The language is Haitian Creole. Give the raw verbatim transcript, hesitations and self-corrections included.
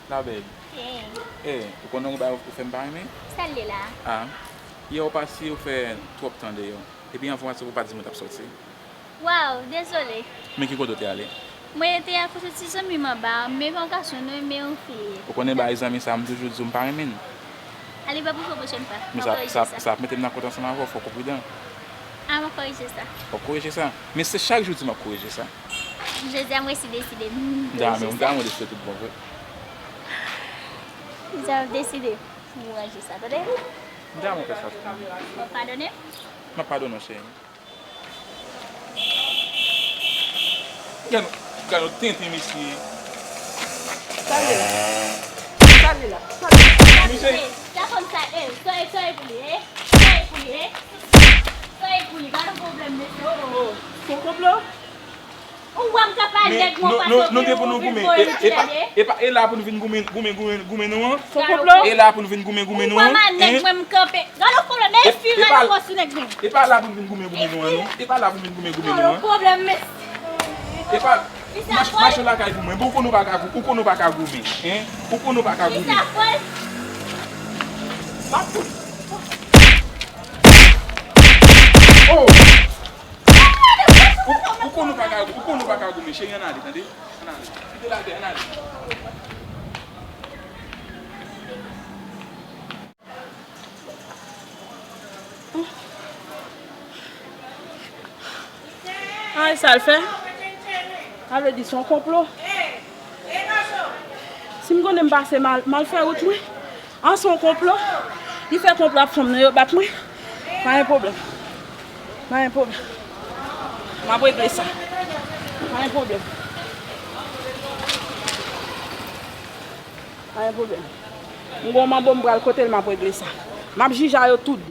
La, babe. Hey. Hey, ou konnen yon bagay ou fè m pa renmen? Sa l ye la? Ah, yè ou pase, ou fè twòp tan deyò. Epi anvan w pase, ou pa t di m ou t ap sòti. Waw, dezole. Men ki kote w te ale? Mwen te al kote ti zanmi m anba, men pa yon gason non, men yon fi li ye. Ou konnen bagay zanmi sa, m toujou di w m pa renmen l. Ale, pa pou fè pwochèn fwa. M ap korije sa. Sa, sa ap mete m nan kont ansanm avè w, fòk ou pridan. Ah, m ap korije sa. Fòk korije sa. Men se chak jou w di m ap korije sa. Jodi a, mwen resi deside m. M ta renmen, m ta renmen w deside tout bon vre. M ta deside m ranje sa, tande? M ta renmen w fè sa tout bon. W ap padone m? M ap padone w, cheri. Gade, gade yon tenten, mesye. Sa l ye la? Sa l ye la? Sa l ye la? Mesye. Sa fanm sa, eh, sa, sa e pou li, eh? Sa e pou li, eh? Sa e pou li, gade yon pwoblèm, mesye, oh, oh. Oh, se yon konplo? Ou wè m ka pale nèg mwen pase w, nou te pou nou goumen. E, e pa, e pa, e la pou nou vin goumen, goumen, goumen, goumen nou an? Se yon konplo? E la pou nou vin goumen, goumen nou an? Ou wè m a nèg mwen m kanpe. Gade yon pwoblèm, men fi rale fò sou nèg mwen. E pa la pou nou vin goumen, goumen nou an, non? E pa la pou nou vin goumen, goumen nou an? Gade yon pwoblèm, men. E pa, mach-, mache lakay pou mwen. Bon, ou konnen ou pa ka gou-, ou konnen ou pa ka goumen, hein? Ou konnen ou pa ka goumen. Sa fè? M ap fout. Oh! Ou, ou konn ou pa ka, ou konn ou pa ka goumen, cheri, ann ale, tande? Ann ale. Kite l atè, ann ale. Ay, sa l fè? Sa vle di se yon konplo. Si m konnen m pase mal, mal fè wout mwen. An se yon konplo. Li fè konplo ap fanm nan yo bat mwen. Pa gen pwoblèm. Pa gen pwoblèm. M ap regle sa. Pa gen pwoblèm. Pa gen pwoblèm. M gon manbo m pral kote l, m ap regle sa. M ap jije yo tout.